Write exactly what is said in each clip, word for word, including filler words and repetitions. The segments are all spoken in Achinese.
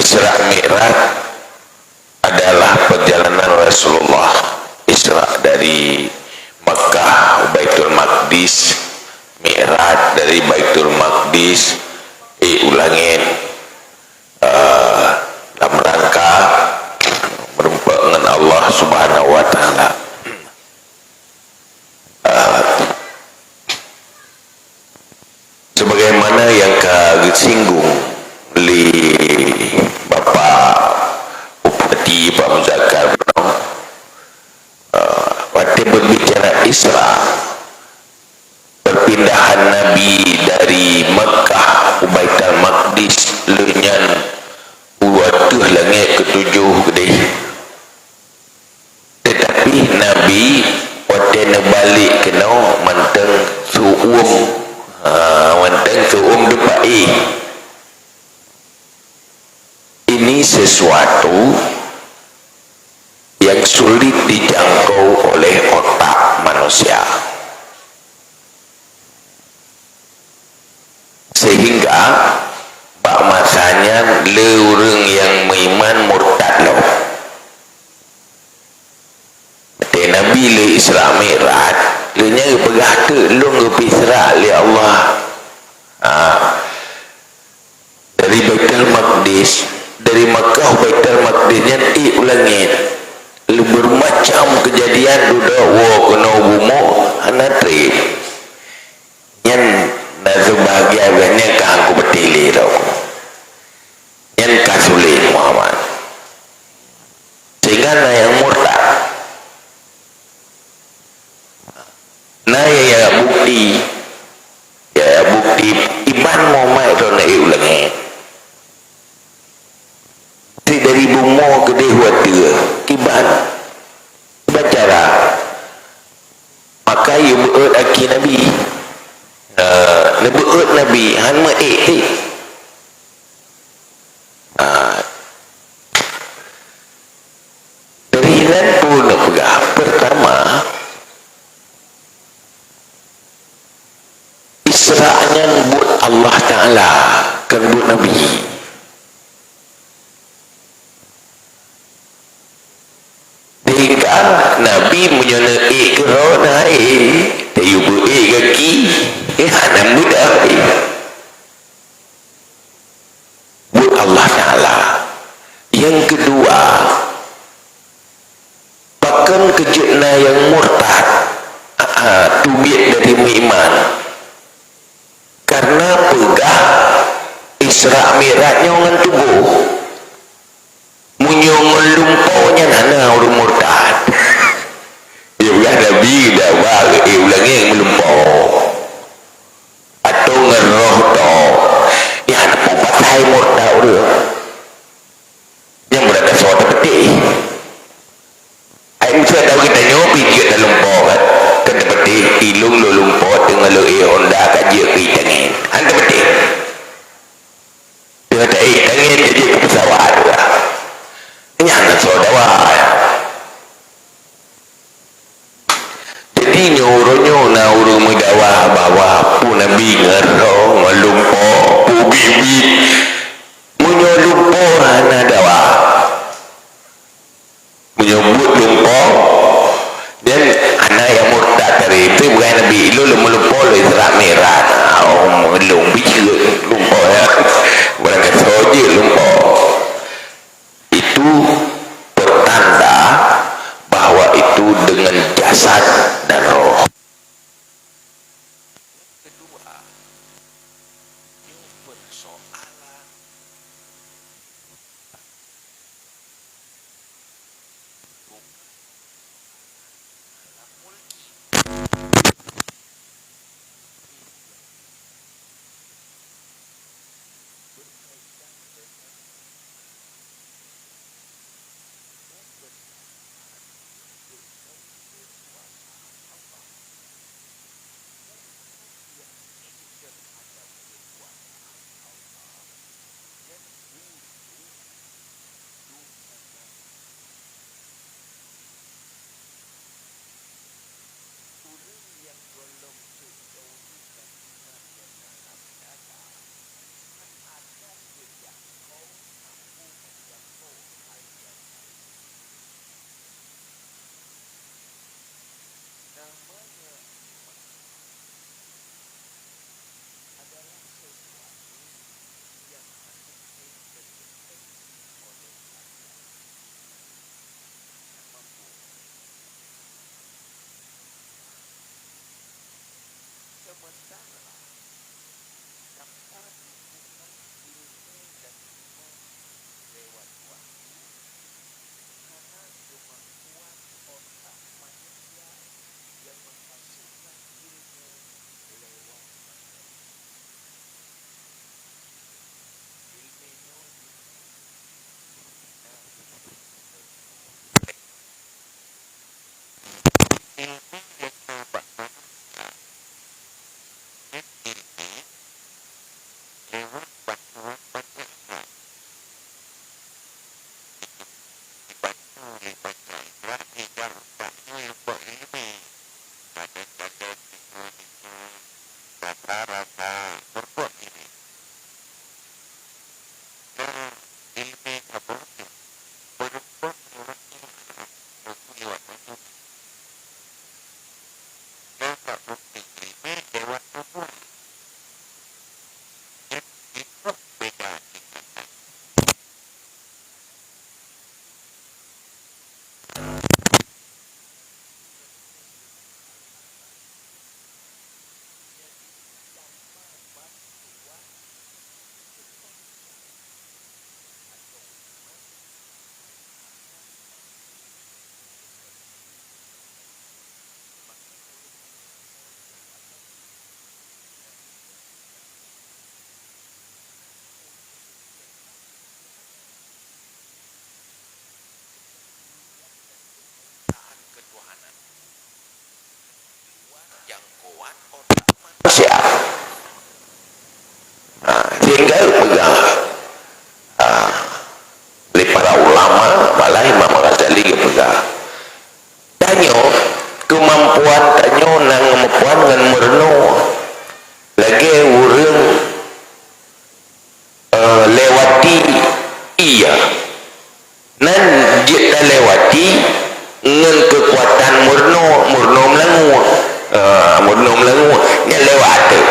Isra Mi'raj adalah perjalanan Rasulullah Isra dari Makkah, Baitul Maqdis, Mi'raj dari Baitul Maqdis, eh, u langét, eh, dalam rangka meureumpok ngon Allah Subhanahu wa Taala. Eh, Sebagaimana nyang ka geusinggung lé Bapak Bupati, Pak Muzakkar, eh, watée berbicara Isra, perpindahan Nabi dari Makkah u Baitul Maqdis, lheueh nyan u ateueh langét keutujôh keudeh. Teutapi Nabi watée neubalek keunoe mantong seu-uem, ha, mantong seu-uem deupaéh. Ini sesuatu yang sulit dijangkau oleh otak manusia. Sehingga bak masa nyan le ureuëng nyang meuiman murtad lom. Watée Nabi le Isra Mi'raj, lheueh nyan geupeugah teuk lôn geupeuisra lé Allah. Ha. Dari Baitul Maqdis, dari Makkah Baitul Maqdis nyan ék u langét. Lé beumacam keujadian dudoe woe keunoe bumoe hana treb. Nyan na seubahagian nyan ka hangko beutélé tau. Nyan ka sulet Muhammad. Sehingga na nyang murtad. Na nyang bukti. Ya, bukti iban Muhammad itu na ék u langét. Dari bumoe keudeh watée kiban. Bacara. Maka yue beuet aki Nabi. Eh, neubeuet Nabi, han meuék. Ah. Dari nan pun neupeugah, pertama, Isra nyan buet Allah Taala, kon buet Nabi. Sehingga Nabi meunyoe neuék keudroe na ék, tayue beuék gaki, eh, hana mudah, eh. Buet Allah Taala. Nyang keudua, pakon keujeuet na nyang murtad, a, a, teubiet dari meuiman? Karena peugah Isra Mi'raj nyoe ngon tuboh. Meunyoe ngon lumpoe nyan hana ureuëng murtad. Ibarat Nabi dakwah, eh, u langét meulumpoe. Atau ngon roh tok. Nyan peue pasai murtad ureuëng. Nyang beurata soe teupeuteh. Ai miseu tahu geutanyoe pih jeuet lam lumpoe kan. Kan teupeuteh, ilong lôn lumpoe teungoh lôn éh honda ka jeuet keu itangen. Han teupeuteh. Teungoh taéh itangen ka jeuet keu peusawat ureuëng. Nyan na soe dakwah. Jadi nyoe uroe nyoe na ureuëng meudakwah bahwa peue Nabi ngon roh, ngon lumpoe, peue ubit-ubit. Meunyoe lumpoe hana dakwah. Meunyoe buet lumpoe, dan hana nyang murtad dari itu bukan Nabi, ilong lôn meulumpoe lôn Isra Mi'raj. Oh, meulong bijeuet lumpoe ya. Barang kata soe jeuet Siap. Ha, sehingga peugah, ha, lé para ulama, malah Imam Ghazali geupeugah, tanyoe, keumampuan tanyoe na keumampuan ngon meurunoe. Lagée ureuëng, eh, lewati ié. Nan jeuet talewati ngon keukuatan meurunoe, meurunoe meulangue. Eh, meurunoe meulangue, nyan lewat teuk.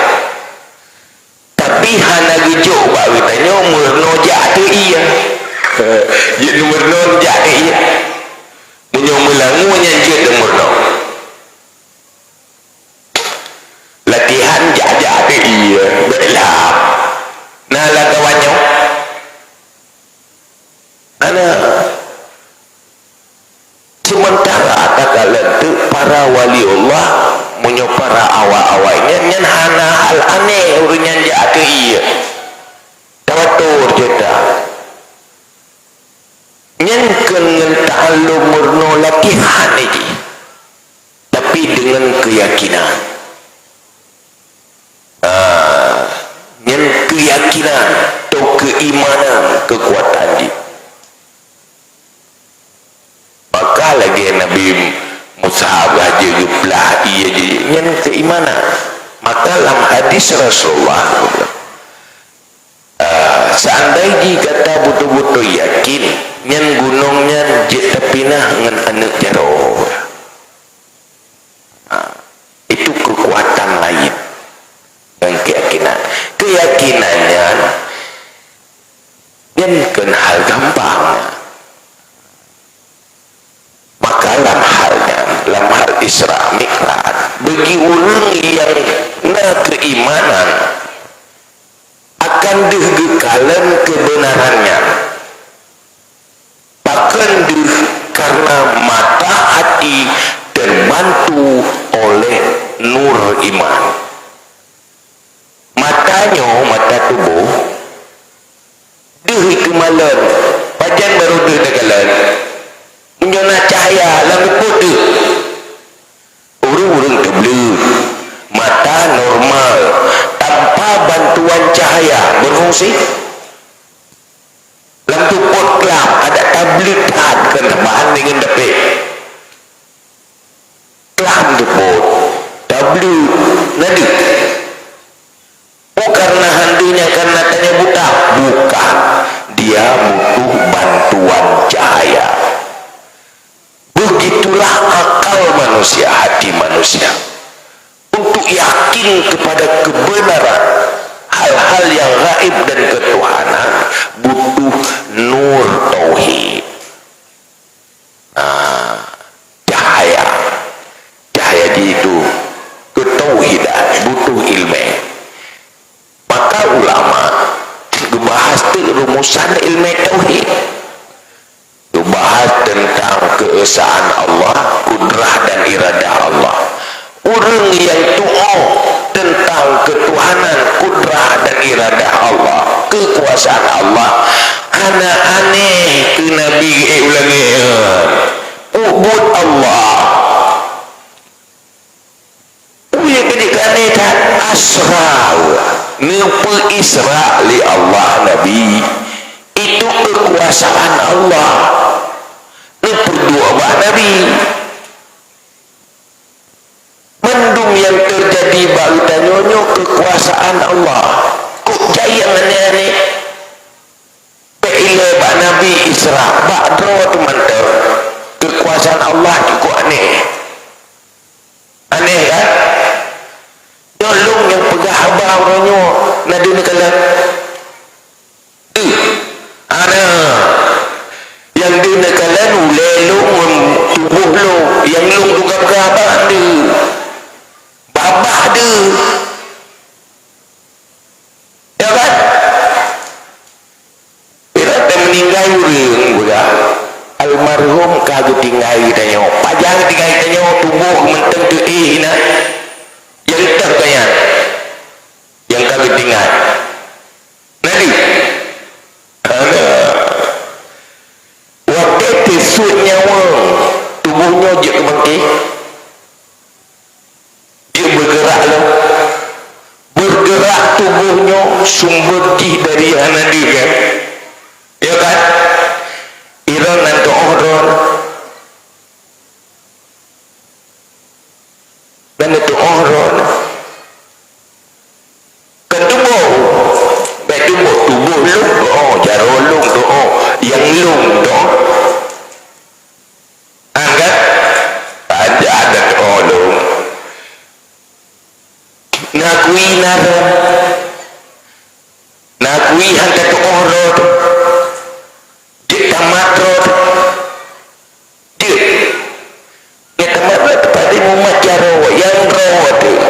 Tapi hana geujok bak geutanyoe meurunoe jak teuk ié. Jeuet meurunoe jak teuk ié. Meunyoe meulangue nyan jeuet meurunoe. Latihan jak-jak teuk ié, bèk lham. Na lamkawan nyoe? Hana. Seumeuntara takalon teuk para waliullah, meunyoe para awak-awak nyan, nyan hana hal aneh ureuëng nyan jak teuk ié. Tawatur cit that. Nyan keu ngon ta'allum meurunoe latihan jih, tapi deungon keuyakinan. Ah, nyan keuyakinan, atau keuimanan, keukuatan jih. Maka lagée Nabi Musa bah jeuet geuplah ié jih, nyan keuimanan. Maka lam hadis Rasulullah, eh, seandai jih gata beutôi-beutôi yakin, nyan gunong nyan jeuet tapinah ngon aneuëk jaroe. Ha, itu keukuatan laén ngon keuyakinan. Keuyakinan nyan, nyan kon hal gampang. Maka lam hal nyan, lam hal Isra Mi'raj, bagi ureuëng nyang na keuimanan, akan deuh geukalon keubeunaran nyan. Pakon deuh? Karena mata hati terbantu oleh nur iman. Mata nyoe, mata tuboh, deuh teumalon. Pajan barô deuh takalon? Meunyoe na cahya lam eupôt deuh. Ureuëng-ureuëng teubleuet, mata normal, tanpa bantuan cahaya, berfungsi? Lam tupot klam, adak tableuet that keu tambahan deungon dapéh. Klam tupot, tableuet, na deuh. Oh, karena han deuh nyan karena tanyoe buta? Bukan. Dia butuh bantuan cahaya. Begitulah akal manusia, hati manusia. Untuk yakin kepada kebenaran hal-hal yang gaib dan ketuhanan, butuh nur tauhid. Nah, cahaya. Cahaya jih itu ketauhidan, butuh ilmu. Maka ulama geubahas teuk rumusan ilmu tauhid. Geubahas teuntang keuesaan Allah, kudrah dan iradah Allah. Ureuëng nyang tuoh teuntang keutuhanan, kudrah dan iradah Allah, keukuasaan Allah, hana aneh keu Nabi, eh, ulangée. Peubuet Allah. Ulée keu jikane that asra. Neupeu-Isra lé Allah Nabi, itu keukuasaan Allah. Neupeuduek bak Nabi. Mandum nyang teujadi bak geutanyoe nyoe keukuasaan Allah. Kok jai nyang aneh-aneh? Bèk ilèe bak Nabi Isra, bak droe teuh mantong. Keukuasaan Allah cukôp aneh. Aneh, kan? Nyoe lôn nyang peugah haba uroe nyoe, na deuh neukalon? Deuh. Hana. Nyang deuh neukalon ulèe lôn ngon tuboh lôn, nyang lôn teuka peugah haba deuh. Babah deuh. Ya kan? Bila teumeuninggai ureueng, budak, almarhum ka geutinggai geutanyoe. Pajan geutinggai geutanyoe, tuboh mantong teuéh inan. Nyang teuh ka nyan. Nyang ka geutinggai. Nabi. Hana. Watèe teusuet nyawa, tuboh nyoe jeuet keu bangké. Jeuet beugeurak lom. Beugeurak tuboh nyoe sumber jih dari hana deuh, kan? Ya kan? Iron nan teuôh droe. Nan teuôh droe. Kan tuboh. Bèk tuboh, tuboh lôn teuôh, jaroe lôn teuôh, nyang lôn teuôh. Kan? Pajan teuôh lôn. Nakui na rot. Nakui han teuôh rot. Jeuet tamat rot. Jeuet. Nyang tamat rot teupat di mumat jaroe, nyang rot teuh.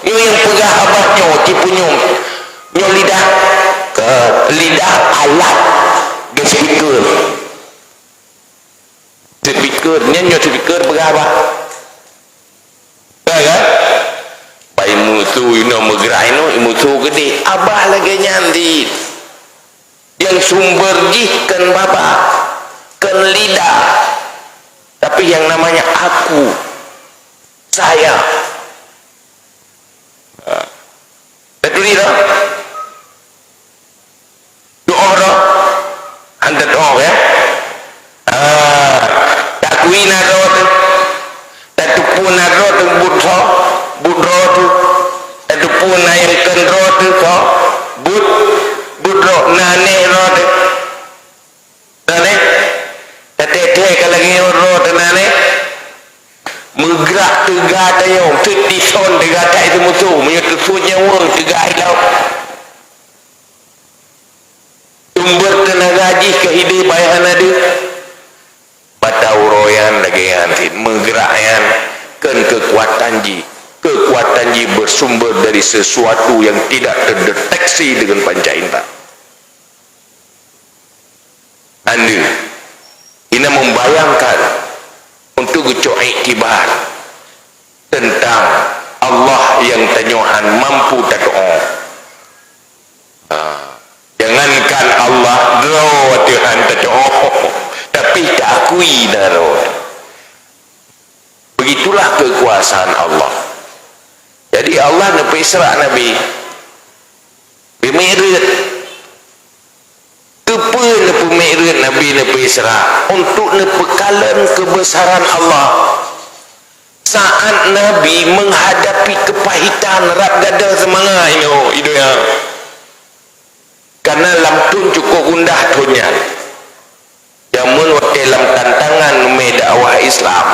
Nyoe nyang peugah haba nyoe, tipunyueng. Nyoe lidah. Ke lidah alat. Geuseukeue. Speaker, nyan nyoe speaker peugah haba. Ka, kan? Bai musoh inoe meugrai inoe, musoh geudeh. Abah lagèe nyan cit. Nyang sumber jih kon babah, kon lidah. Tapi yang namanya aku, saya. Ha. Dah turi dah? Teuôh dah? Han teuôh, ya? Ah, takui na droe teuh. Tateupeue na droe teuh buet soe, buet droe teuh. Tateupeue na nyang kon droe teuh soe, buet, buet droe, na aneuk droe teuh. Teuh neh, tateupeue ka lagèe nyoe droe teuh na neh. Meugrak teuga tanyoe, teuk dison teuga tai seumusoh, meunyoe teusuet nyawa teuga ilèe. Sumber teunaga jih ka hidéh, bai hana deuh. Bak uroe nyan lagèe nyan cit, meugrak nyan kon keukuatan jih. Keukuatan jih bersumber dari sesuatu yang tidak terdeteksi dengan panca indra. Anda, ina membayangkan untuk geucok iktibar tentang Allah nyang tanyoe han mampu tateuôh. Ha, jangankan Allah, droe teuh han tateuôh, tapi takui na droe. Begitulah kekuasaan Allah. Jadi Allah neupeu-Isra Nabi. Geumeu'raj. Keupeue neupeumi'raj Nabi, neupeu-Isra? Untuk neupeukalon keubesaran Allah. Saat Nabi menghadapi kepahitan, rab gadôh seumangat inoe, i donya. Karena lam thôn cukôp gundah thôn nyan. Jameun watèe lam tantangan mé dakwah Islam,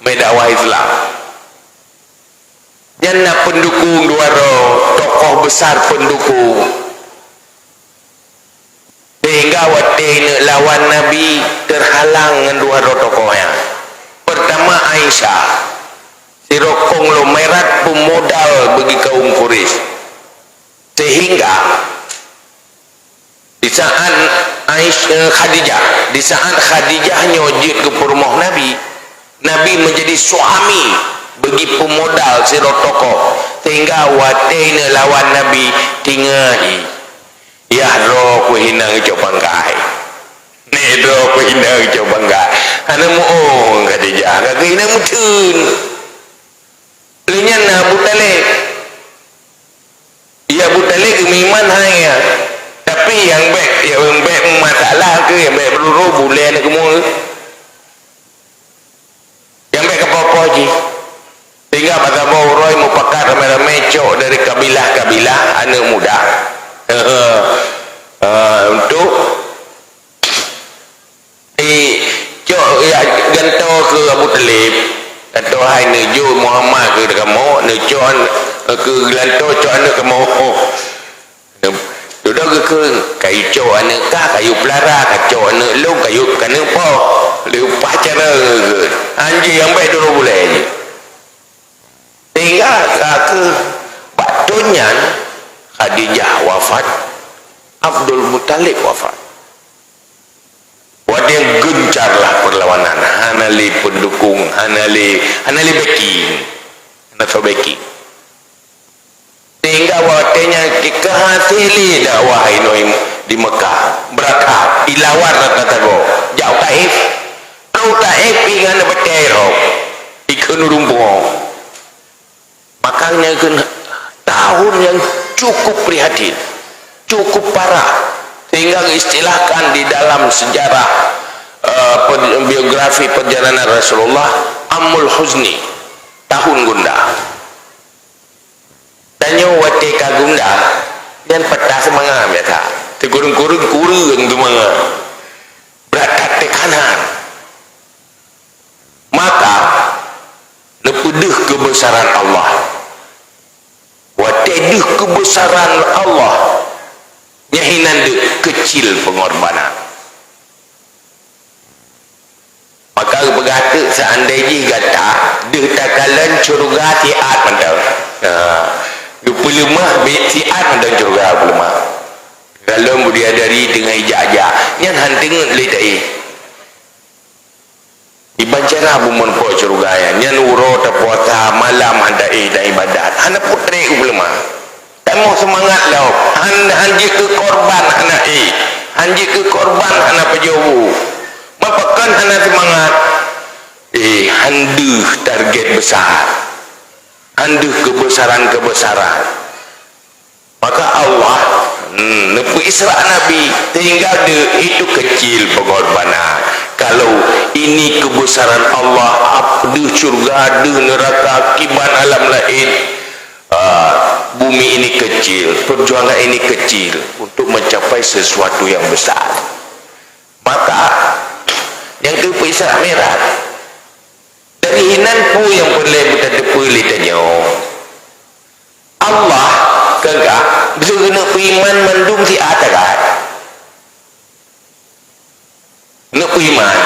mé dakwah Islam. Nyan na pendukung dua droe, tokoh besar pendukung. Sehingga watèe neuk lawan Nabi, terhalang ngon dua droe tokoh nyan. Pertama Aisyah, sidroe konglomerat peumodal bagi kaum Quraisy. Sehingga di saat Aisyah, Khadijah, di saat Khadijah nyoe jeuet keu peurumoh Nabi, Nabi menjadi suami bagi peumodal sidroe tokoh, sehingga watèe neuk lawan Nabi, tingat jih, yah droe keuh hina geucok pangkai. Nèk droe keuh hina geucok pangkai. Hana mu'oh Khadijah, ka geuhina meutheun. Lheueh nyan na Abu Thalib. Iya Abu Thalib Iman hai ya. Tapi nyang bèk, nyang bèk masalah keu, nyang bèk beururu bulèe aneuk kamoe. Nyang bèk keu poh-poh jih. Sehingga bak saboh uroe mupakat ramé-ramé cok dari kabilah-kabilah aneuk muda. Ha, untuk Eh, cok ya gantoe keu Abu Thalib. Gantoe hai neujok Muhammad keu kamoe, neucok keu gantoe cok aneuk kamoe. Dudoe geukheun, kayue cok aneuk kah, kayue peulara, kacok aneuk lôn, kayue keuneuk poh. Leupah cara geukheun. Anjing nyang bèk duroe bulèe jih. Sehingga ka keu bak thôn nyan Khadijah wafat, Abdul Muthalib wafat. Watèe gencarlah perlawanan, hana lé pendukung, hana lé, hana lé backing, hana soe backing. Sehingga watèe nyan keu hase lé dakwah inoe di Mekah, beurangkat, ilawan rata sagoe, jak u Taif. Trok u Taif ingat neubatèe roh, ikheun ureueng pungo. Maka nyan kheun tahun yang cukup prihatin, cukup parah, sehingga geuistilahkan di dalam sejarah, eh, per-, biografi perjalanan Rasulullah, Amul Huzni, tahun gundah. Tanyoe watèe ka gundah, nyan patah seumangat biasa. Teukureueng-kureueng, kureueng seumangat. Brat that teukanan. Maka, neupeudeuh keubeusaran Allah. Watèe deuh keubeusaran Allah, nyan hinan deuh keucil peungorbanan. Maka geupeugah teuk, seandai jih gata deuh takalon syeuruga siat mantong. Ha, geupeuleumah bi-, siat mantong syeuruga geupeuleumah. Kalon Budi Adari teungoh ijak-jak, nyan han teungeut lé taéh. Iban cara bumoe po syeuruga nyan, nyan uroe tapuasa, malam han taéh dan ibadat. Hana putrek geupeuleumah. Tamoh seumangat lom. Han, han jeuet keu korban hana éh. Han jeuet keu korban hana pajoh bu. Meupakon hana seumangat. Eh, han deuh target besar. Han deuh keubeusaran-keubeusaran. Maka Allah, hmm, neupeu Isra Nabi, sehingga deuh itu kecil pengorbanan. Kalau ini kebesaran Allah, ap-, deuh syurga, deuh neraka, kiban alam lain, ah, bumi ini kecil, perjuangan ini kecil untuk mencapai sesuatu yang besar. Maka, nyang keu Isra Mi'raj, dari hinan peue nyang peureulèe beutateupeue lé tanyoe. Allah keugah beuseugeuneuek peuiman mandum siat that. Neuk peuiman.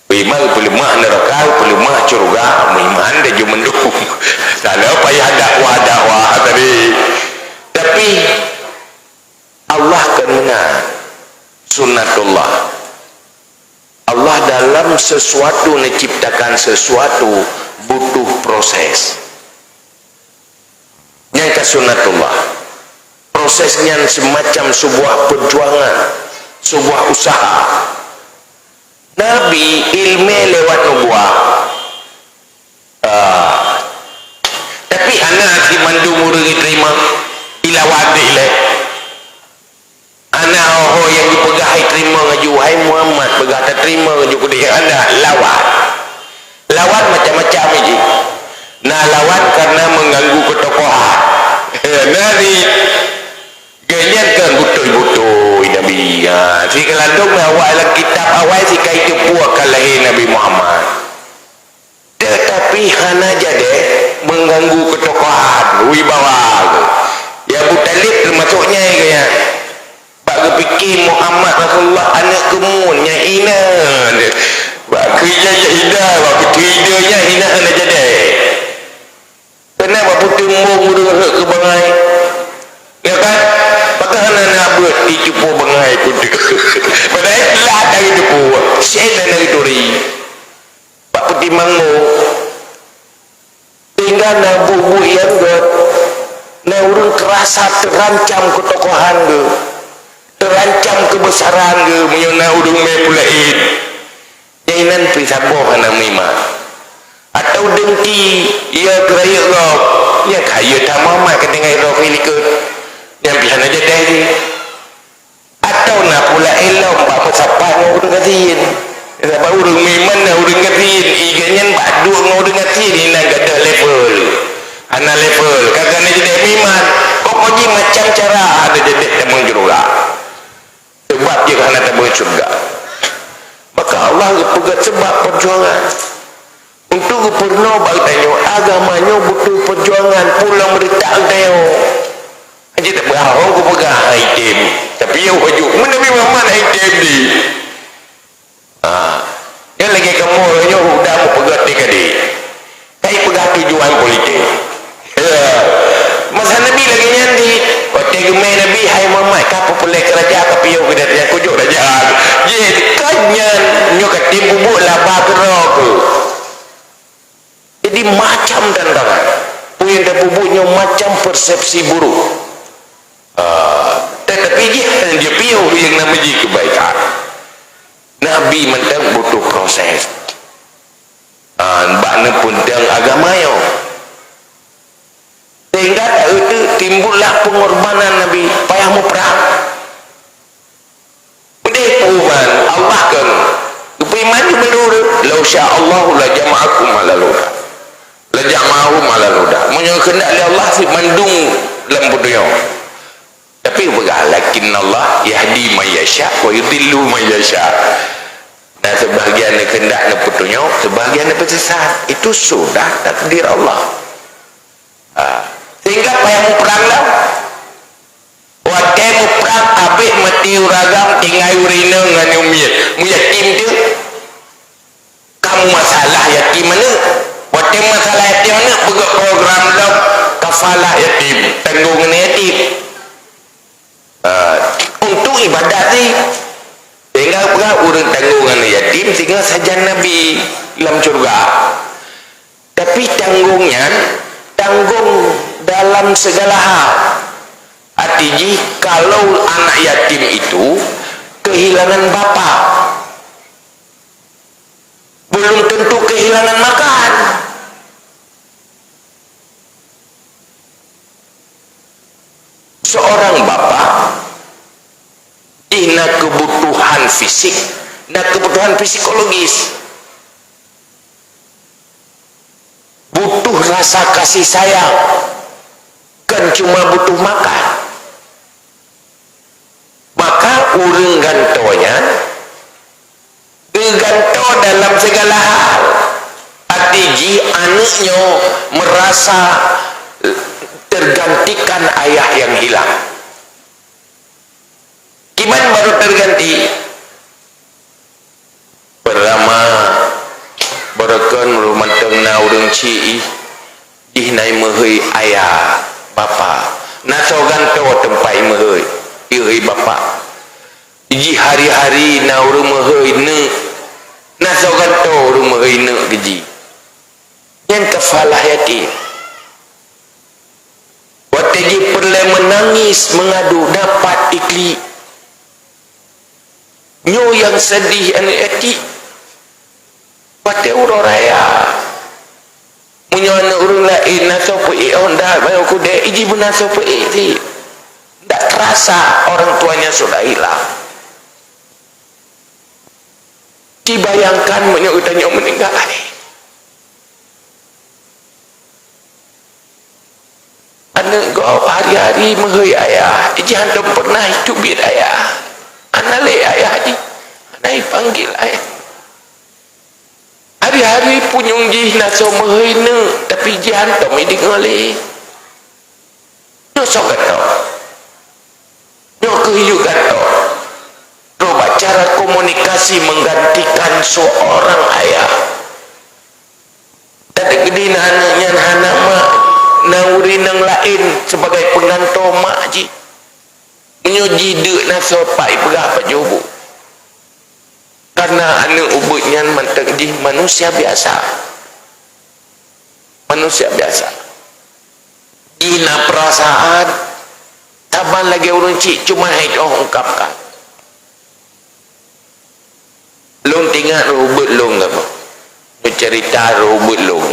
Peuiman peuleumah neuraka, peuleumah syurga, meuiman laju mandum. Tanyoe payah dakwah-dakwah tadi. Tapi, Allah kan meunan. Sunnatullah. Allah dalam sesuatu, menciptakan sesuatu, butuh proses. Nyan ka sunnatullah. Proses nyan semacam sebuah perjuangan, sebuah usaha. Nabi ilmè lewat nubuah. Ah. Tapi hana si mandum ureueng jiteurimong, ilawan ilèe. Hana ho-ho nyang geupeugah jiteurimong laju, "Hai Muhammad, peugah tateurimong laju keudeh." Hana, lawan. Lawan macam-macam jih. Na lawan karena mengganggu ketokohan. Na di, gobnyan kan beutôi-beutôi Nabi. Ha, si keulandong awai lam kitab awai si ka jiteupeue ka lahé Nabi Muhammad. Tetapi hana jadi mengganggu ketokohan, wibawa. Ya Abu Talib termasuk nyai gaya. Bak geupike Muhammad Rasulullah aneuk keumun nyang hina. Bak keu nyang hina, bak keu hina nyang hina hana jadi. Keunan bak puteuh embong ureueng rhot keu bangai. Ya kan? Pakon hana na beuet icupo bangai puteuh. Padahai lat dari cupo. Sen dan dari turi. Bak peutimang mo. Sehingga na buet-buet nyang gèt, na ureueng keurasa teurancam keutokohan geuh, teurancam keubeusaran geuh meunyoe na ureueng mè peulaén. Nyang inan pih saboh hana meuiman. Atau dengki, ya keu rayeuk gob, nyang kayèe that Muhammad ka tinggai droe keu likot. Hana jadeh jih. Atau na pula ilom bak meusapat ngon ureuëng gasien. Sabab ureuëng meuiman na ureuëng gasien, ié nyan bak duek ngon ureuëng gasien inan gadôh level. Hana level, ka hana jadeh meuiman. Pokok jih macam cara hana jadeh tamong syeuruga. Sebab jih hana tamong syeuruga. Maka Allah geupeugah sebab perjuangan. Untuk geupeurunoe bak geutanyoe, agama nyoe butuh peujuangan pulang meureutak geutanyoe. Hana tapeugah, "Oh, kupeugah hai tem." Tapi ya wajib. Meunyoe Nabi Muhammad hai tem di. Ha. Nyan lagée kamoe nyoe udah meupeugah T K D. Kai peugah tujuan politik. Ya. Masa Nabi lagée nyan di, watée geumé Nabi, "Hai Muhammad, ka peupuléh keurajeuen, ka piôh keu Nabi, nyang kujok raja." Jih, ka nyan, nyoe ka tiep bubuet laba keudroe keuh. Jadi, macam tantangan. Peue nyang tapeubuet nyoe macam persepsi buruk. Ah, tetapi jih hana jipiôh nyang nama jih kebaikan. Nabi mantong butuh proses. Ah, bak neupeudong agama nyoe. Sehingga ta-, timbullah pengorbanan Nabi, payah muprang. Udeh pengorban Allah kan. Geupeuiman geumeunurot, "Lau sya Allah la jama'akum alal huda." La jama'ahum alal huda. Meunyoe keuheundak lé Allah, si mandum lam peudunya. Tapi peugah, "Lakinnallaha yahdi man yasya wa yudhillu man yasya." Nah, sebahagian keuheundak neupeutunyok, sebahagian neupeusesat. Itu sudah takdir Allah. Ha. Sehingga payah muprang lah. Watée muprang habéh meuti ureuëng agam, tinggai ureuëng inong ngon ureuëng miet. Meuyatim tu. Kamu masalah yatim aneuk. Watée masalah yatim aneuk, peugah program lom kafalah yatim, tanggung aneuk yatim. Ah, untuk ibadat jih. Sehingga peugah ureuëng tanggung aneuk yatim, sehingga sajan Nabi lam syurga. Tapi tanggung nyan, tanggung dalam segala hal. Arti jih, kalau anak yatim itu kehilangan bapa, belum tentu kehilangan makan. Seorang bapa, jih na kebutuhan fisik, na kebutuhan psikologis. Butuh rasa kasih sayang, kan cuma butuh makan. Maka ureuëng gantoe nyan geugantoe dalam segala hal. Arti jih aneuk nyoe merasa tergantikan ayah yang hilang. Kiban baru terganti. Pertama, barokon ureuëng mantong na ureuëng chik ih, jih na imeuhôi ayah, bapa. Na soe gantoe teumpat imeuhôi, ihôi bapa. Jih hari-hari na ureuëng meuhôi neuk, na soe gantoe ureuëng meuhôi neuk keu jih. Nyan kafalah yatim. Watée jih peureulée meunangis meungadu dapat iklik. Nyoe nyang seudeh aneuk yatim. Watée uroe raya, meunyoe aneuk ureuëng laén na soe peuék honda, bayeue kudée, iji beuna soe peuék cit. Ndak terasa orang tuanya sudah hilang. Ci bayangkan meunyoe geutanyoe meuninggai. Aneuk gob hari-hari meuhôi ayah, iji hántom peureunah jiteubiet ayah. Hana lé ayah jih, hana jipanggil ayah. Hari-hari punyueng jih na soe meuhôi neuk, tapi jih hántom jideungoe lé. Nyoe soe gantoe. Nyoe keuh yue gantoe. Coba cara komunikasi menggantikan seorang ayah. Teukeudi na aneuk nyan hana mak, na ureuëng nyang laén sebagai peungantoe mak jih. Meunyoe jideuk na soe pat jipeugah pajoh bu. Karena aneuk ubeuet nyan mantong jih manusia biasa. Manusia biasa. Jih na perasaan, saban lagée ureuëng chik cuma hai toh ungkapkan. Lôn teuingat roh ubeuet lôn kamoe. Lôn cerita roh ubeuet lôn.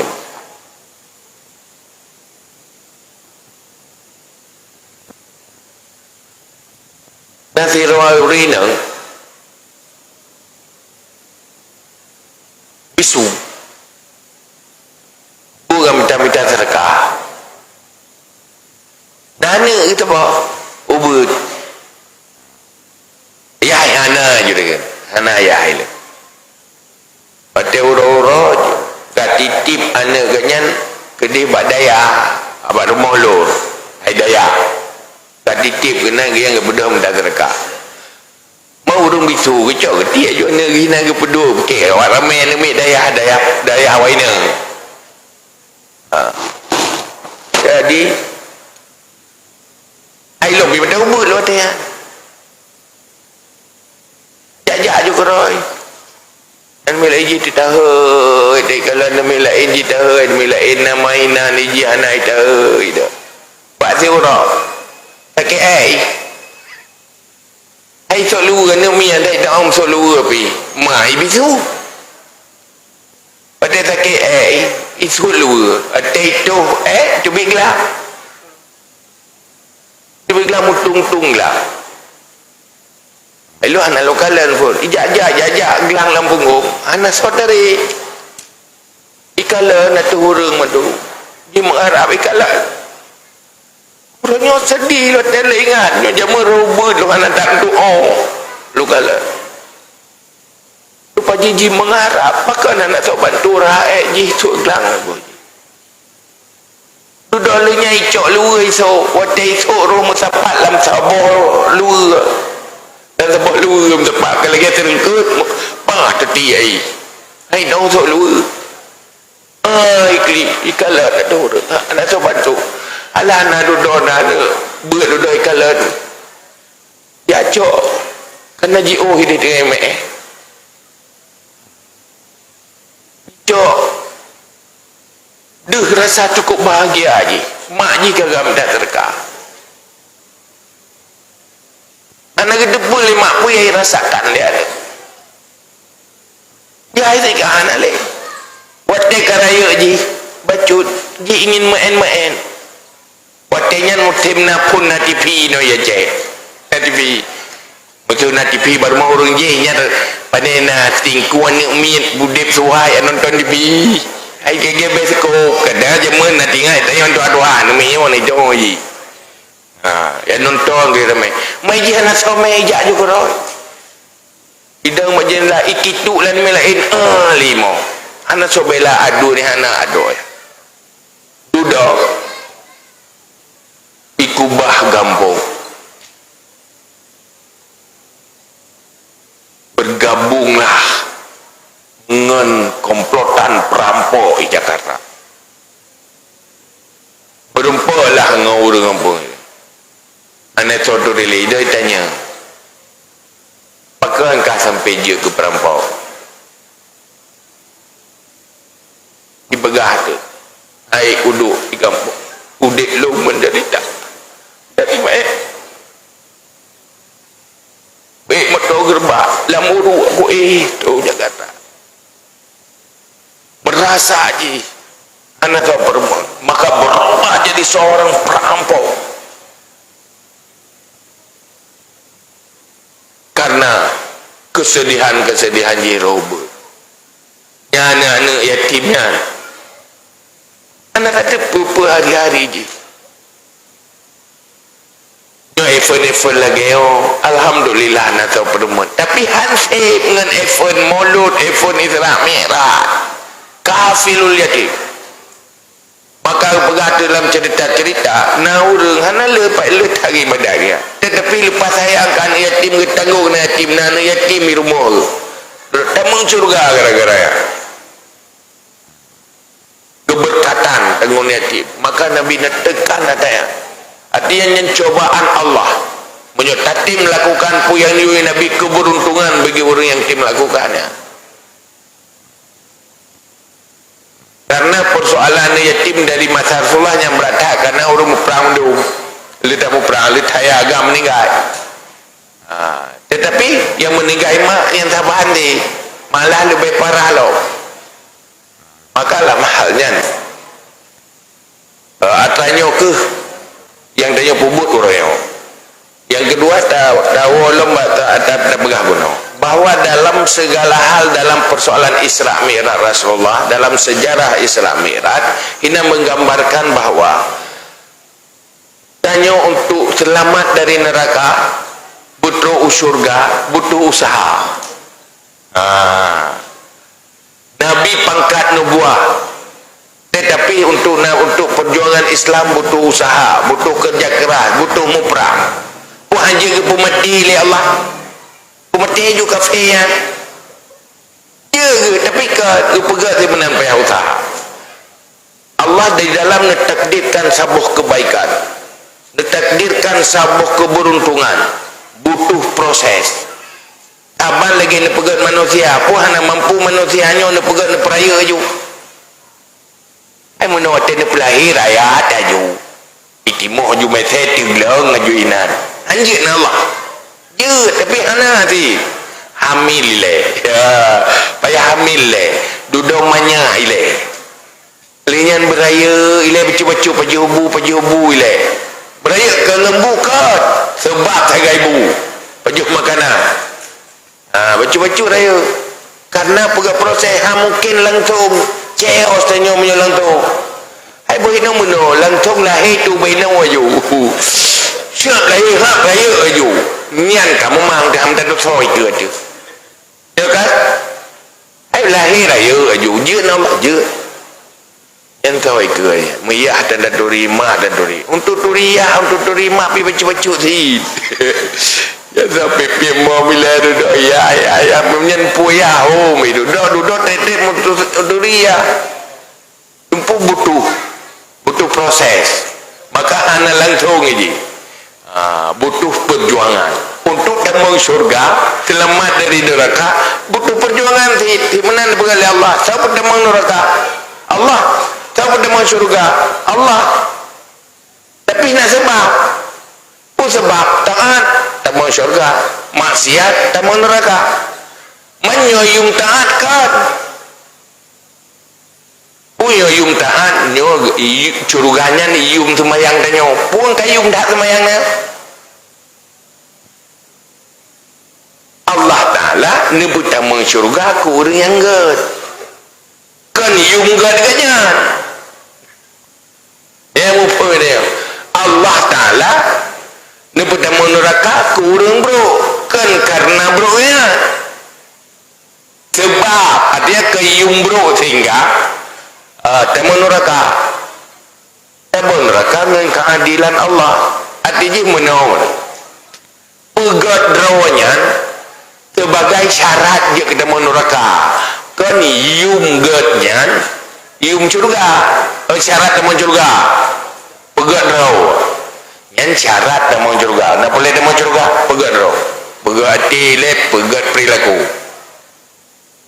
Ureueng inong bisu, ureueng mita-mita seudeukah. Na aneuk geuteupeu ubit. Yah hana jureueng, hana yah ilée. Watée uroe-uroe ka titip aneuk geuh nyan keudeh bak dayah, bak rumoh lôn, hai dayah. Ka titip keunan geuh nyang geubeudôh mita seudeukah. Ma ureueng bisu geucok geutiek ju aneuk geuh na geupeuduek pike awak ramé aneuk miet dayah, dayah, dayah awak inong. Ha. Jadi, ai lom pi mata ubit lom watée nyan. Jak-jak ju keurôi. Aneuk miet laén jih teuhôi, dek kalau aneuk miet laén jih teuhôi, aneuk miet laén na mainan jih hana teuhôi dah. Bak siuroe. Sakét ai. Ai sôk luweue aneuk miet dai daum sôk luweue pi. Ma i bisu. Watée sakét ai, i sôk luweue. Watée i toh ai, teubiet glah. Teubiet glah mutung-tung glah. Ai lôn hana lôn kalon phon. I jak-jak, jak-jak glah lam punggong. Hana soe tarék. I kalon ateueh ureueng madu. Jimeungarap i kalon. Uroe nyoe seudeh lôn teuingat, nyoe jameun rhot ubit lôn hana that tuoh. Lôn kalon. Rupa jih jimeungarap, pakon hana soe bantu rakyat jih sôk glang lagoe jih. Dudoe lheueh nyan icok luweue isôk, watée isôk roh meusapat lam saboh luweue. Lam saboh luweue meusapat ka lagée seureungkeut, pah teutiek ai. Hai dong sôk luweue. Ai, klik, ikalon adoe ureueng. Ha, hana soe bantu. Alah, na dudoe na, na beuet dudoe ikalon. Jacok. Kana jiôh ideh teungoh meu'èh. Cok. Deuh rasa cukup bahagia jih. Mak jih ka gam that seudeukah. Hana geuteupeue lé mak peue nyang irasakan lé aneuk. Jai sika hana lé. Watée ka rayeuk jih, bacut, jih ingin meu'èn-meu'èn. Watée nyan musém na phon na T V inoe ya céh. Na T V. Meuseu na T V baru meu'èn ureueng jih nyan, pane na singkong aneuk miet udeb suhai nonton T V. Hai gege bioskop, kadang jameun na tinggai tanyoe tuha-tuha aneuk miet nyoe ni jong jih. Ha, ya nonton ke ramai. Mai jih hana somé jak ju keudroe. Idong bak jendela ikituk lam mé laén, ah, limo. Hana sobela adoe ni hana adoe. Dudoe. Ikubah gampông. Bergabunglah ngon komplotan perampok di Jakarta. Berempat lah ngon ureueng gampông. Aneuk soe tu rilek, idoi tanya, "Pakon kah sampai jeuet keu perampok?" Dipeugah tu, "Hai udok di gampông, udeb lôn menderita. Dari maet, bèk moto geureubak lam uruek ku éh tu Jakarta." Merasa jih hana soe peurumoh, maka berubah jadi seorang perampok. Karena kesedihan-kesedihan jih roh beuet. Nyan aneuk-aneuk yatim nyan. Hana ka teupeue-peue hari-hari jih. Nyoe event-event lagèe nyoe, alhamdulillah na soe peurumoh. Tapi han sép ngon event Maulud, event Isra Mi'raj. Kafilul yatim. Maka geupeugah dalam cerita-cerita, na ureueng hana le pat le that ibadat nyan. Tetapi leupah sayang keu aneuk yatim, geutanggong aneuk yatim, na aneuk yatim di rumoh geuh. Tamong syurga gara-gara nyan. Keberkatan tanggong yatim. Maka Nabi neuteukan ata nyan. Artinya nyan cobaan Allah. Meunyoe tatem lakukan peue nyang jiyue Nabi, keberuntungan bagi ureueng nyang tem lakukan nyan. Karena persoalan yatim dari masa Rasulullah nyang brat that karena ureueng muprang mandum. Le that muprang, le that ayah agam meninggai. Ha, tetapi nyang meninggai mak nyang saban deh, malah leubeh parah lom. Maka lam hal nyan, eh, atra nyoe keuh nyang tanyoe peubuet uroe nyoe. Nyang Dua ta-, tawoe lom ba-, ta-, ta-, tapeugah bunoe bahwa dalam segala hal dalam persoalan Isra Mi'raj Rasulullah, dalam sejarah Isra Mi'raj, hina menggambarkan bahwa tanyoe untuk selamat dari neraka, butroh u syurga, butuh usaha. Ha. Nabi pangkat nubuah. Tetapi untuk na-, untuk perjuangan Islam butuh usaha, butuh kerja keras, butuh muprang. Wah, hana geupeumaté lé Allah. Peumaté ju kafé nyan. Ya ke? Tapi ka geupeugah sibeuna payah usaha. Allah di dalam neutakdirkan saboh kebaikan, neutakdirkan saboh keberuntungan, butuh proses. Saban lagée neupeugét manusia, peue hana mampu manusia nyoe neupeugét neupeurayeuk aju. Ai meunoe watée neupeulahé rayeuk aju. Itimoh aju mesé teugleng aju inan. Hanjeuet na Allah. Jeuet, tapi hana cit. Hamil ilée. Ya, payah hamil ilée. Dudoe manyak ilée. Lheueh nyan beurayeuk ilée bacut-bacut pajoh bu, pajoh bu ilée. Beurayeuk keu ngon bu kon, seubab sagai bu. Pajoh makanan. Ha, bacut-bacut rayeuk. Karena peugah proses hana mungkin langsung. Chaos tanyoe meunyoe langsung. Hai boh inong meunoe, langsung lahé tu boh inong aju. Siap lahé, hab rayeuk aju. Nyan ka memang dah meutateusoe keu atu. Ya kan? Hai lahé rayeuk aju, jeuet na Allah, jeuet. Nyan soe keue, meuyah dan turi, mak dan turi. Untuk turi yah, untuk turi mak pi bacut-bacut cit. Ya sampai pi mo bila duduk ya, ya, ya, nyan puyah ho mi duduk, duduk tetek untuk turi yah. Teumpu butuh, butuh proses. Maka hana langsung ji. Ha, butuh perjuangan. Untuk tamong syurga, selamat dari neraka, butuh perjuangan cit, cit meunan dipeugah lé Allah. Siapa tamong neraka? Allah. Siapa tamong syurga? Allah. Tapi na seubab. Peue seubab? Taát, tamong syurga. Maksiat, tamong neraka. Meunyoe yum taát kan, peue nyoe yum taát, nyoe i-, syurga nyan yum seumayang tanyoe. Peue ka yum that seumayang nyan? Allah Taala neupeutamong syurga keu ureuëng nyang gét. Kon yum gét geuh nyan. Ya, muphom nyoe. Allah Taala neupeutamong neuraka keu ureuëng brok, kon kareuna brok nyan. Seubab, artinya keu yum brok sehingga, eh, tamong neuraka. Tamong neuraka ngon keuadilan Allah. Arti jih meunoe. Peugét droe nyan sibagai syarat jeuet keu tamong neuraka. Kon yum gét nyan, yum syeuruga. Eh, syarat tamong syeuruga. Peugét droe. Nyan syarat tamong syeuruga. Na peureulée tamong syeuruga? Peugét droe. Peugét até lé, peugét peurilaku.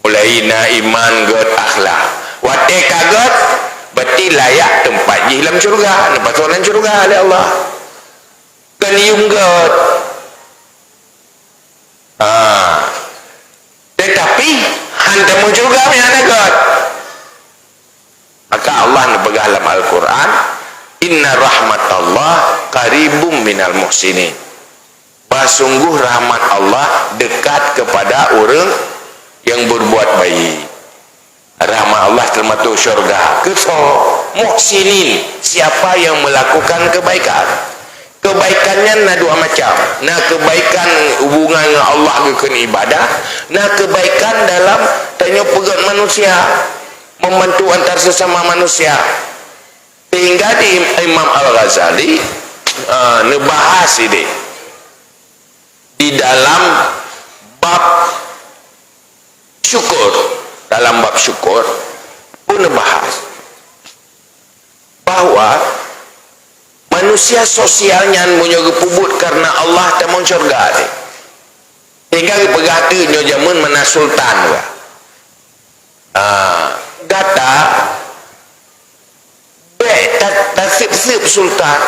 Mulai na iman, gét akhlak. Watée ka gét, berarti layak teumpat jih lam syeuruga. Neupasoe lam syeuruga lé Allah. Kon yum gét. Ha. Tetapi, han tamong syeuruga meunan gét. Maka Allah neupeugah lam Al-Quran, "Inna rahmatallah qaribum minal muhsinin." Bah sungguh rahmat Allah dekat kepada ureuëng yang berbuat baik. Rahmat Allah teumasok syurga. Keu soe? Muhsinin, siapa yang melakukan kebaikan. Kebaikan nyan na dua macam. Na kebaikan hubungan ngon Allah geukheun ibadah, na kebaikan dalam tanyoe peugét manusia, membantu antar sesama manusia. Sehingga di Im-, Imam Al-Ghazali, eh, neubahas idéh di dalam bab syukur, dalam bab syukur pun neubahas bahwa manusia sosial nyan meunyoe geupeubuet kareuna Allah tamong syurga teuh. Sehingga geupeugah teuh nyoe jameun mana sultan bah. Ah, gata bék ta-, taseup-seup sultan.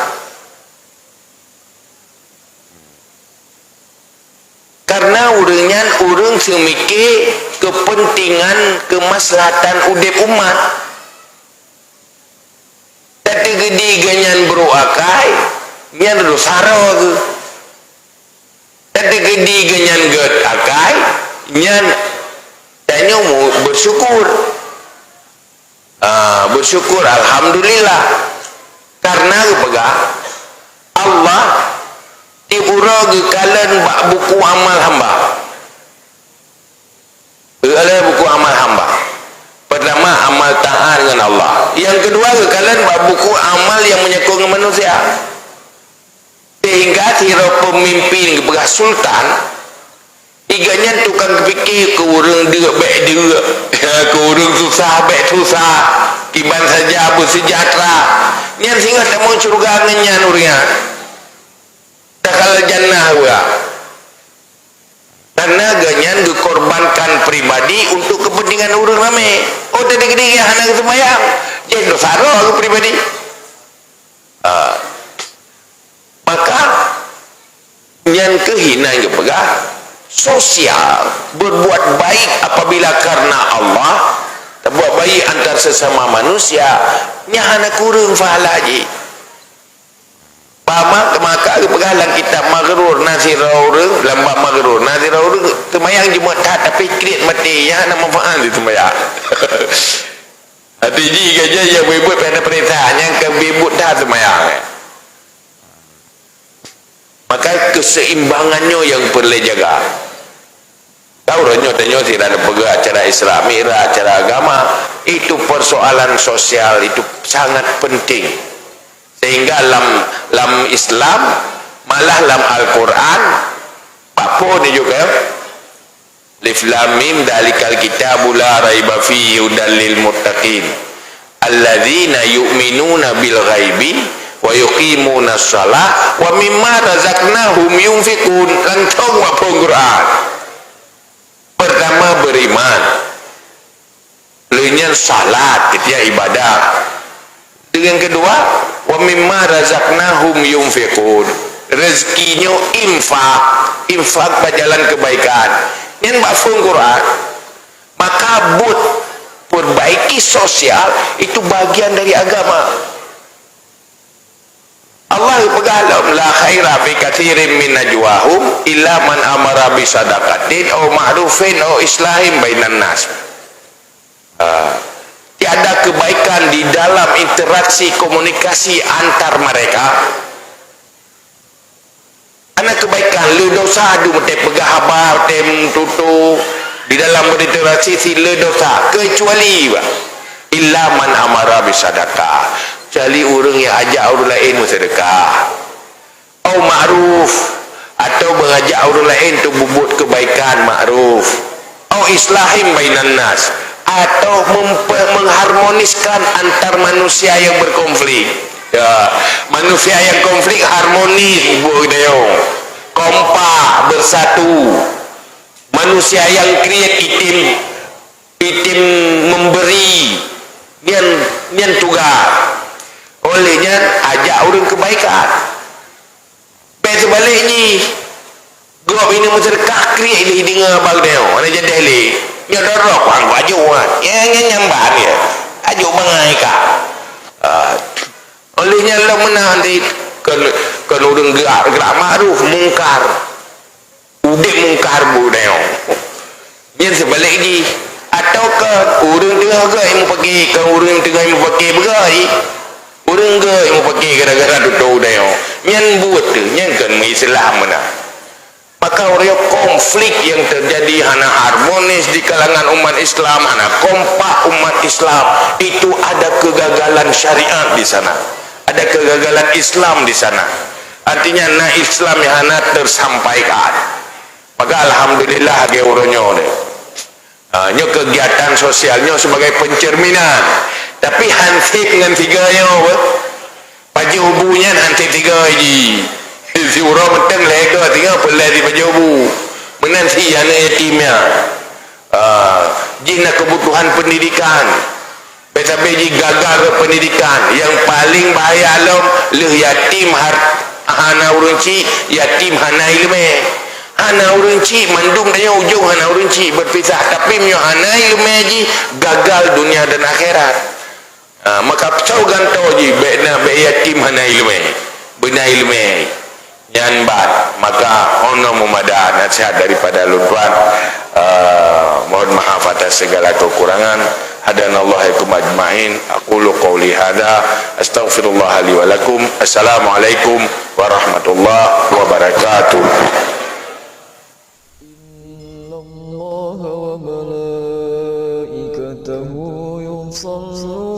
Karena ureuëng nyan ureuëng seumike keupeuntengan keumaslahatan udeb umat. Tateugeudi geuh nyan brok akai, nyan dosa roh geuh. Teukeudi geuh nyan gét akai, nyan tanyoe mu-, bersyukur. Ah, bersyukur, alhamdulillah. Karena geupeugah, Allah tiep uroe geukalon bak buku amal hamba. Geukalon buku amal hamba. Pertama, amal taat ngon Allah. Yang kedua, geukalon bak buku amal yang menyangkut ngon manusia. Sehingga sidroe peumimpin geupeugah sultan, i gobnyan tukang geupike keu ureuëng deuk bék deuk, keu ureuëng susah bék susah, kiban saja beuseujahtra. Nyan singoh tamong syeuruga ngon nyan ureuëng nyan. Dakhalal jannah wa. Karena gobnyan geukorbankan pribadi untuk kepentingan ureuëng ramé. Oh, teudeungoe hana geuseumayang, jadi dosa droe geuh pribadi. Ah. Maka, nyan keuh inan geupeugah, sosial, berbuat baik apabila karena Allah, berbuat baik antar sesama manusia, nyan hana kureueng pahala jih. Paham? Maka geupeugah lam kitab Maghrur, na sidroe ureuëng, lam bab Maghrur, na sidroe ureuëng seumayang Jumat that, tapi kriet maté, nyan hana manfaat di seumayang. Hati jih gajah nyang beubuet pih hana peurintah, nyang ka beubuet that seumayang. Maka keseimbangan nyoe nyang peureulée jaga. Tahu uroe nyoe tanyoe tidak ada peugah acara Isra Mi'raj, acara agama. Itu persoalan sosial, itu sangat penting. Sehingga lam, lam Islam, malah lam Al-Quran, apa ni juga? Alif Lam Mim, dzalikal kitabu la raiba fihi hudal lil muttaqin. Alladzina yu'minuna bil ghaibi wa yuqimunas shalah wa mimma razaqnahum yunfiqun. Langsung bak phon Quran. Pertama, beriman. Lheueh nyan salat, keutiek ibadah. Nyang keudua, wa mimma razaqnahum yunfiqun. Rezeki nyoe infak, infak bak jalan kebaikan. Nyan bak phon Quran. Maka buet perbaiki sosial itu bagian dari agama. Allah geupeugah lom, "La khaira fi katsirin min najwahum illa man amara bi sadaqatin aw ma'rufin aw islahin bainan nas." Ah, tiada kebaikan di dalam interaksi komunikasi antar mereka. Hana kebaikan, le dosa dum teupeugah haba, teututoe di dalam berinteraksi si le dosa, kecuali, bah, illa man amara bisadaqah, kecuali ureuëng nyang ajak ureuëng laén meuseudeukah. Au ma'ruf, atau mengajak ureuëng laén untuk berbuat kebaikan, ma'ruf. Au islahim bainan nas, atau mempe-, mengharmoniskan antar manusia yang berkonflik. Ya, manusia yang konflik harmonis, Bu Dayong. Kompak, bersatu. Manusia yang kriet item, item memberi. Nyan, nyan tugas. Oleh nyan, ajak ureuëng kebaikan. Bèk seubalek jih. Gob inong meuseudeukah kriet lé deungon abang nyoe, hana jadeh lé. Nyoe dorok, wang baju, ha. Nyang, nyang, nyang ban, ya. Ajuk bangai ka. Ah. Oleh nyan lom meunan di kon, kon ureuëng gerak, gerak makruf, mungkar. Udeb mungkar bu nyoe. Nyan seubalek jih. Atau kon ureuëng teungoh gét mupake, kon ureuëng teungoh mupake beugét. Ureuëng gét mupake gara-gara tutoe nyoe. Nyan buet tu, nyan kon meuislam meunan. Maka uroe konflik yang terjadi hana harmonis di kalangan umat Islam, hana kompak umat Islam, itu ada kegagalan syariat di sana. Ada kegagalan Islam di sana. Artinya, na Islam yang hana tersampaikan. Maka alhamdulillah lagèe uroe nyoe deh. Ha, nyoe kegiatan sosial nyoe sebagai pencerminan. Tapi hansip ngon tiga nyoe, beuh. Pajoh bu nyan hansip tiga jih. Siuroe mantong lhèe go tiga, peulai di pajoh bu. Meunan si aneuk yatim nyan. Ha, jih na kebutuhan pendidikan. Bèk sabe jih gagal pendidikan. Nyang paling bahaya lom, lheueh yatim har-, hana ureuëng chik, yatim hana iéleumé. Hana ureuëng chik, mandum tanyoe ujông hana ureuëng chik berpisah. Tapi meunyoe hana iéleumé jih, gagal dunia dan akhirat. Ha, maka soe gantoe jih, bèk na, bèk yatim hana iéleumé. Beuna iéleumé. Nyan ban, maka ono meumada nasihat daripada lôn tuan. Eh, mohon maaf atas segala kekurangan. Hadanallahu wa iyyakum ajma'in. Aqulu qauli hadza, astaghfirullah li wa lakum. Assalamualaikum warahmatullahi wabarakatuh. إن الله وملائكته يصلون